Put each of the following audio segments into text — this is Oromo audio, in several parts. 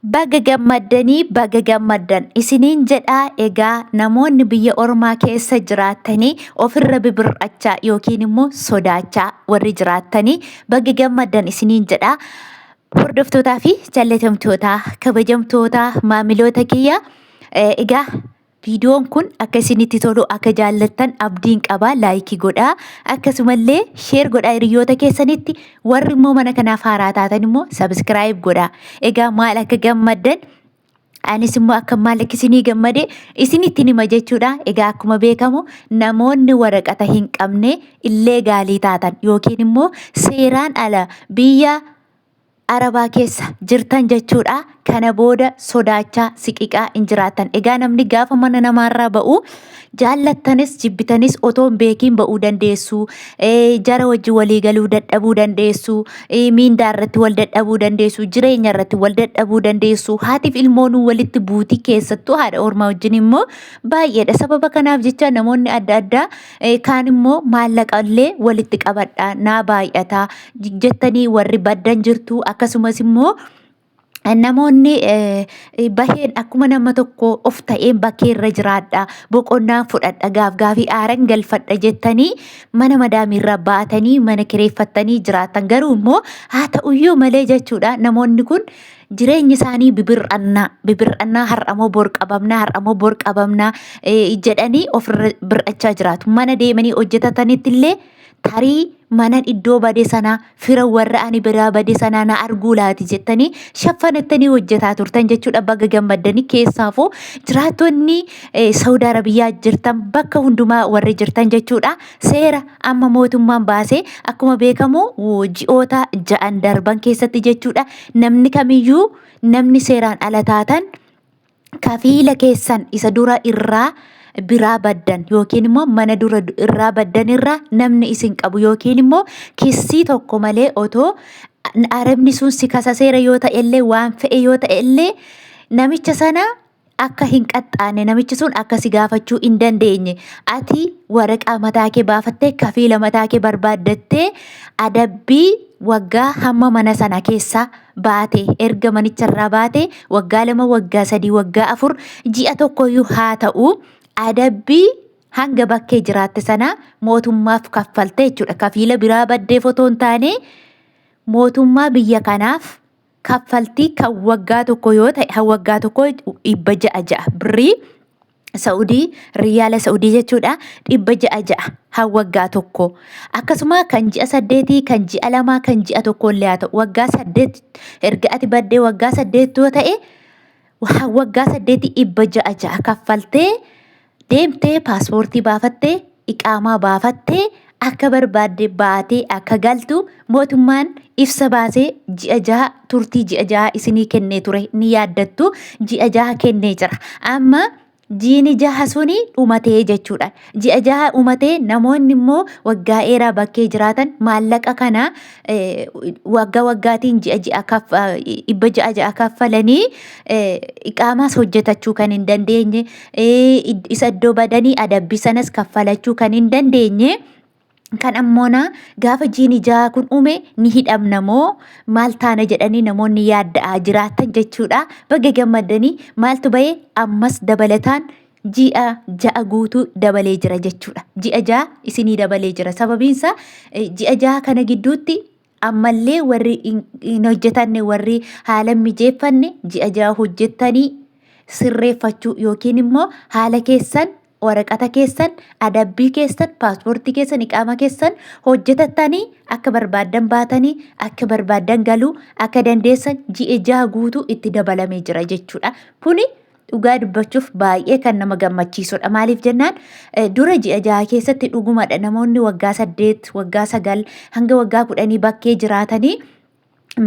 Baga gammaddanii baga gammaddan isiniin jedhaa. Egaa namoonni biyya ormaa keessa jiraattanii ofirra bibir'achaa yookiin immoo sodaachaa warri jiraattanii baga gammaddan isiniin jedhaa. Hordoftootaa fi jallatamtootaa kabajamtootaa maamiloota kiyya, egaa viidiyoon kun akka isinitti tolu, akka jaallattan abdiin qaba. Like godhaa, akkasumallee share godhaa hiriyoota keessanitti. Warri immoo mana kanaaf haaraa taatan immoo subscribe godhaa. Egaa maal akka gammaddan, anis immoo akka maal akka isinii gammade isinitti hima jechuudha. Egaa akkuma beekamu namoonni waraqata hin qabne, illegal taatan yookiin immoo seeraan ala biyya Arabaa keessa jirtan jechuudha. Kana booda sodaachaa siqiqaa hin jiraatan. Egaa namni gaafa mana namaarraa ba'u, jaallattanis jibbitanis otoo hin beekiin ba'uu dandeessu. Jara wajjin walii galuu dadhabuu dandeessu. Miindaa irratti wal dadhabuu dandeessu. Jireenya irratti wal dadhabuu dandeessu. Haatiif ilmoonuu walitti buutii, keessattuu haadha ormaa wajjin immoo baay'eedha. Sababa kanaaf jecha namoonni adda addaa kaan immoo maallaqa illee walitti qabadhaa, naa baay'ataa jettanii warri baddan jirtu. Akkasumas immoo namoonni baheen akkuma nama tokko of ta'een bakkee irra jiraadha, boqonnaa fudhadha, gaaf gaafii aaran galfadha jettanii mana madaamiirra baatanii mana kireeffattanii jiraatan. Garuu immoo haa ta'uyyuu malee jechuudha, namoonni kun jireenyi isaanii bibir'annaa bibir'annaa, har'amoo bor qabamnaa, har'amoo bor qabamnaa jedhanii ofirra bir'achaa jiraatu. Mana deemanii hojjetatanitti illee tarii mana iddoo bade sana fira warra ani biraa bade sana na arguu laati jettanii shaffanattanii hojjetaa turtan jechuudha. Baga gammaddanii. Keessaafuu jiraattonni Saudi Arabiyaa jirtan, bakka hundumaa warri jirtan jechuudha. Seera amma mootummaan baasee, akkuma beekamu ji'oota 6n darban keessatti jechuudha, namni kamiyyuu, namni seeraan ala taatan, kafiila keessan isa dura irraa biraa baddan yookiin immoo mana dura irraa baddan irraa namni isin qabu yookiin immoo kissii tokko malee, otoo arabni sun si kasaseera yoo ta'e illee, waan fe'e yoo ta'e illee, namicha sana akka hin qaxxaanne, namichi sun akka si gaafachuu hin dandeenye, ati waraqaa mataa kee baafattee, kafiila mataa kee barbaaddattee, adabbii waggaa hamma mana sana keessa baate, erga manicharraa baate waggaa 2, waggaa 3, waggaa 4, ji'a tokkoyyuu haa ta'u, adabbii hanga bakkee jiraatte sana mootummaaf kaffalte jechuudha. Kafiila biraa baddeef otoo hin taane, mootummaa biyya kanaaf kaffaltii kan waggaa tokko yoo ta'e, kan waggaa tokko 606 birrii Sa'udii, riyaala Sa'udii jechuudha, 606 han waggaa tokko. Akkasuma kan ji'a 8, kan ji'a 2, kan ji'a tokko illee haa ta'u, waggaa 8 erga ati baddee waggaa 8 yoo ta'e, waggaa 8 606 kaffaltee deemtee paaspoortii baafattee, iqaamaa baafattee, akka barbaadde baatee akka galtu mootummaan ibsa baasee ji'a 6, turtii ji'a 6 isinii kennee ture, ni yaaddattu. Ji'a 6 kennee jira. Amma jiini 6 suni dhumatee jechuudha. Ji'a 6 dhumatee, namoonni immoo waggaa dheeraa bakkee jiraatan maallaqa kana waggaa waggaatiin ji'a ji'a 606 kaffalanii iqaamaas hojjetachuu kan hin dandeenye, isa iddoo badanii adabbii sanas kaffalachuu kan hin dandeenye, kan ammoona gaafa jiini 6 kun uume ni hidhamna moo maal taana jedhanii namoonni yaadda'aa jiraatan jechuudha. Baga gammaddanii. Maaltu bahee? Ammas dabalataan ji'a 6 guutuu dabalee jira jechuudha. Ji'a 6 isinii dabalee jira. Sababiinsaa ji'a 6 kana gidduutti ammallee warri hin hojjetanne, warri haala mijeeffanne, ji'a 6 hojjettanii sirreeffachuu yookiin immoo haala keessan, waraqata keessan, adabbii keessan, paaspoortii keessan, iqaama keessan hojjetattanii akka barbaaddan baatanii akka barbaaddan galuu akka dandeessan ji'a 6 guutuu itti dabalamee jira jechuudha. Kuni dhugaa dubbachuuf baay'ee kan nama gammachiisudha. Maaliif jennaan, dura ji'a 6 keessatti dhugumadha, namoonni waggaa 8, waggaa 9, hanga waggaa 10 bakkee jiraatanii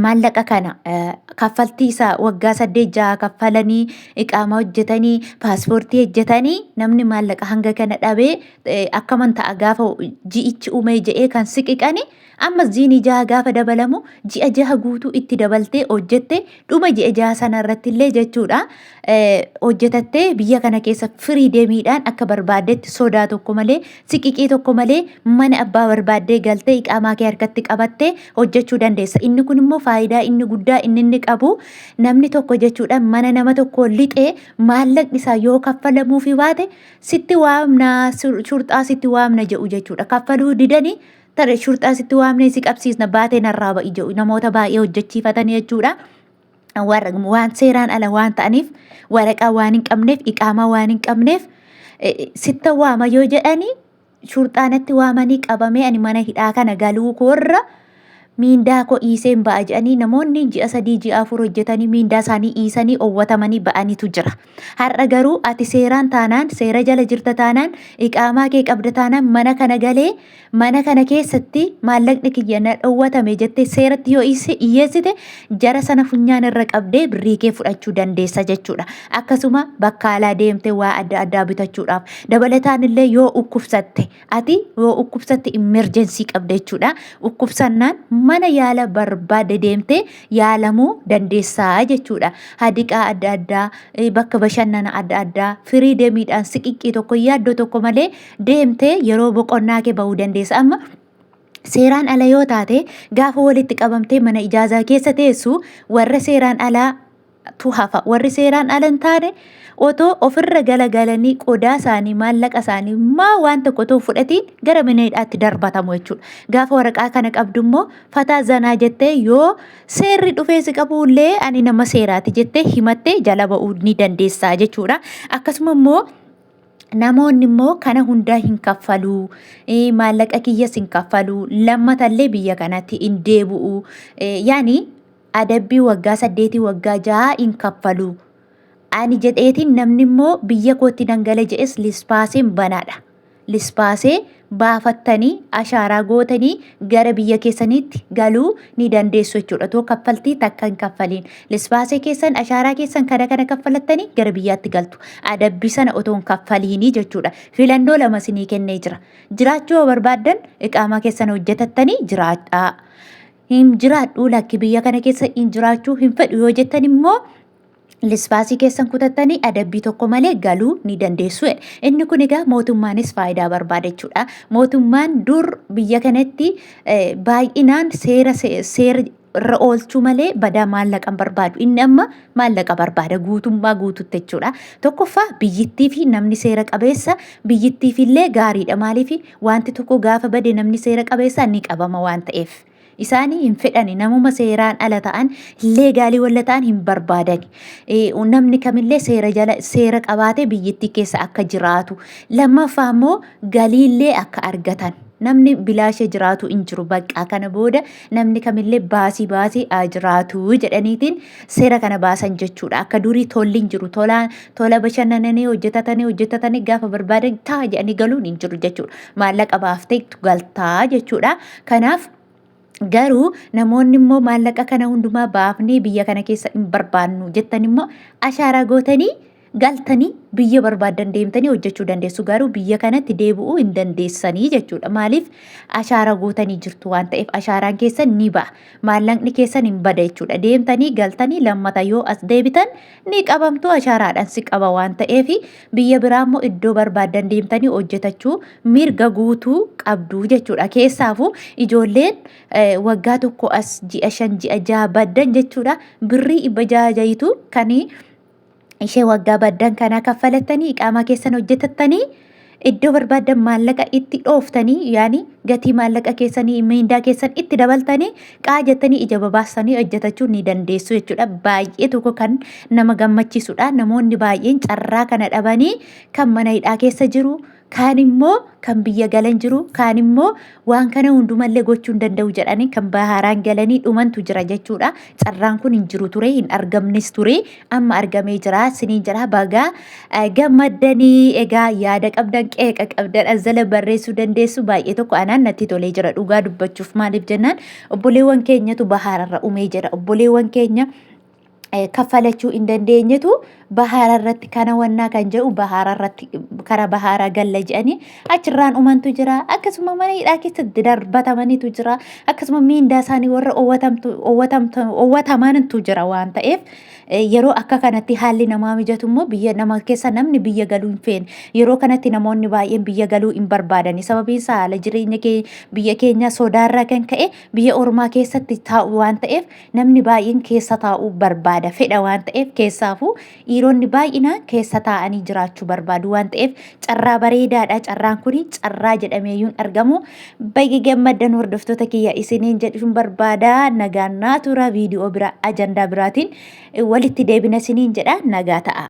maallaqa kana kaffaltii isaa waggaa 8 6 kaffalanii, iqaama hojjetanii, paaspoortii hojjetanii, namni maallaqa hanga kana dhabee akkaman ta'a gaafa ji'ichi umee jedhee kan siqiqani, ammas jiini 6 gaafa dabalamu ji'a 6 guutuu itti dabaltee hojjette, dhuma ji'a 6 sana irratti illee jechuudha, hojjetattee biyya kana keessa freedomiidhaan akka barbaaddetti, sodaa tokko malee, siqiqii tokko malee, mana abbaa barbaaddee galtee, iqaamaa kee harkatti qabattee hojjechuu dandeessa. Inni kun immoo immoo faayidaa inni guddaa inni inni qabu namni tokko jechuudha mana nama tokkoo lixee maallaqni isaa yoo kaffalamuufii baate sitti waamna shurxaa sitti waamna jedhu jechuudha. Kaffaluu didanii tare shurxaa sitti waamnee si qabsiisna baatee narraa ba'i jedhu namoota baay'ee hojjechiifatanii jechuudha. Waan seeraan ala waan ta'aniif waraqaa waan hin qabneef iqaamaa waan hin qabneef sitta waama yoo jedhanii shurxaa natti waamanii qabamee ani mana hidhaa kana galuu koorra miindaa koo dhiiseen ba'a jedhanii namoonni ji'a 3 ji'a 4 hojjetanii miindaa isaanii dhiisanii owwatamanii ba'anitu jira. Har'a garuu ati seeraan taanaan seera jala jirta taanaan iqaamaa kee qabda taanaan mana kana galee mana kana keessatti maallaqni kiyya na dhowwatame jettee seeratti yoo dhiyyeessite jara sana funyaan irra qabdee birrii kee fudhachuu dandeessa jechuudha. Akkasuma bakka alaa deemtee waa adda addaa bitachuudhaaf dabalataan illee yoo dhukkubsatte ati yoo dhukkubsatte emergency qabda jechuudha. Dhukkubsannaan mana yaala barbaadde deemtee yaalamuu dandeessaa jechuudha. Hadiqaa adda addaa, bakka bashannana adda addaa, firii demiidhaan siqiqqii tokko yaaddoo tokko malee deemtee yeroo boqonnaa kee bahuu dandeessa. Amma seeraan ala yoo taate gaafa walitti qabamtee mana ijaazaa keessa teessu warra seeraan alaa tu hafa. Warri seeraan ala hin taane otoo ofirra galagalanii qodaa isaanii maallaqa isaanii maa waan tokko otoo fudhatiin gara mana hidhaatti darbatamu jechuudha. Gaafa waraqaa kana qabdu immoo fataa zanaa jettee yoo seerri dhufee si qabuullee ani nama seeraati jettee himattee jala ba'uu ni dandeessaa jechuudha. Akkasuma immoo namoonni immoo kana hundaa hin kaffaluu, maallaqa kiyyas hin kaffaluu, lammatallee biyya kanatti hin deebi'u. Yaani adabbii waggaa saddeetii waggaa ja'aa hin kaffalu. Ani jedheetiin namni immoo biyya kootti nan gala jedhes lispaaseen banaadha. Lispaasee baafattanii ashaaraa gootanii gara biyya keessaniitti galuu ni dandeessu jechuudha. Otoo kaffaltii takka hin kaffaliin. Lispaasee keessan ashaaraa keessan kana kana kaffalattanii gara biyyaatti galtu. Adabbii sana otoo hin kaffaliinii jechuudha. Filannoo lama isinii kennee jira. Jiraachuu yoo barbaaddan iqaamaa keessan hojjetattanii jiraadhaa. Hin jiraadhuu lakki biyya kana keessa hin jiraachuu hin fedhu yoo jettan immoo lispaasii keessan kutattanii adabbii tokko malee galuu ni dandeessu jedha. Inni kun egaa mootummaanis faayidaa barbaada jechuudha. Mootummaan dur biyya kanatti baay'inaan seera seera irra oolchuu malee badaa maallaqa hin barbaadu. Inni amma maallaqa barbaada guutummaa guututti jechuudha. Tokkoffaa biyyittii fi namni seera qabeessa biyyittiif illee gaariidha. Maaliif wanti tokko gaafa bade namni seera qabeessa ni qabama waan ta'eef. Isaanii hin fedhani namuma seeraan ala ta'an leegaalii walla ta'an hin barbaadani. Namni kamillee seera jala seera qabaatee biyyittii keessa akka jiraatu. Lammaffaa immoo galiillee akka argatan. Namni bilaasha jiraatu hin jiru bakka kana booda namni kamillee baasii baasii haa jiraatu jedhaniitiin seera kana baasan jechuudha. Akka durii tolli hin jiru. Tolaan tola bashannananii hojjetatanii hojjetatanii gaafa barbaadan taa jedhanii galuun hin jiru jechuudha. Maallaqa baaftee galtaa jechuudha. Kanaaf garuu namoonni immoo maallaqa kana hundumaa baafnee biyya kana keessa hin barbaannu jettan immoo ashaaraa gootanii galtanii biyya barbaaddan deemtanii hojjechuu dandeessu. Garuu biyya kanatti deebi'uu hin dandeessanii jechuudha. Maaliif ashaara gootanii jirtu waan ta'eef ashaaraan keessan ni ba'a. Maallaqni keessan hin bada jechuudha. Deemtanii galtanii lammata yoo as deebitan ni qabamtu ashaaraadhaan si qaba waan ta'eef biyya biraa immoo iddoo barbaaddan deemtanii hojjetachuu mirga guutuu qabdu jechuudha. Keessaafuu ijoolleen waggaa tokko as ji'a 5 ji'a 6 baddan jechuudha. Birrii 600 jahitu kan ishee waggaa baddan kanaa kaffalattanii iqaamaa keessan hojjetattanii iddoo barbaaddan maallaqa itti dhooftanii yaani gatii maallaqa keessanii miindaa keessan itti dabaltanii qaajattanii ija babaastanii hojjetachuu ni dandeessu jechuudha. Baay'ee tokko kan nama gammachiisudha. Namoonni baay'een carraa kana dhabanii kan mana hidhaa keessa jiru kaan immoo kan biyya galan jiru kaan immoo waan kana hundumallee gochuu hin danda'u jedhanii kan baharaan galanii dhumantu jira jechuudha. Carraan kun hin jiru ture hin argamnes ture amma argamee jira siniin jira bagaa gammaddanii egaa yaada qabdan qeeqa qabdan azzala barreessuu dandeessu baay'ee tokko anaan natti tolee jira dhugaa dubbachuuf maaliif jennaan obboleewwan keenyatu bahaararra umee jira obboleewwan keenya. Kaffalachuu hin dandeenyetu bahaara irratti kana wannaa kan jedhu bahaara irratti karaa bahaara galla jedhanii achirraan umantu jira. Akkasuma mana hidhaa keessatti darbatamaniitu jira. Akkasuma miindaa isaanii warra owwatamantu jira waan ta'eef yeroo akka kanatti haalli namaa mijatu immoo biyya nama keessa namni biyya galuu hin feene. Yeroo kanatti namoonni baay'een biyya galuu hin barbaadani. Sababiin isaa haala jireenya biyya keenyaa sodaarraa kan ka'e biyya ormaa keessatti taa'u waan ta'eef namni baay'een keessa taa'uu barbaada fedha waan ta'eef keessaafuu dhiironni baay'inaan keessa taa'anii jiraachuu barbaadu waan ta'eef carraa bareedaadha. Carraan kun carraa jedhameeyyuun argamu. Baga gammaddan hordoftoota kiyya isiniin jedhuun barbaada. Nagaan naa tura viidiyoo bira ajandaa biraatiin walitti deebina isiniin jedha nagaa ta'a.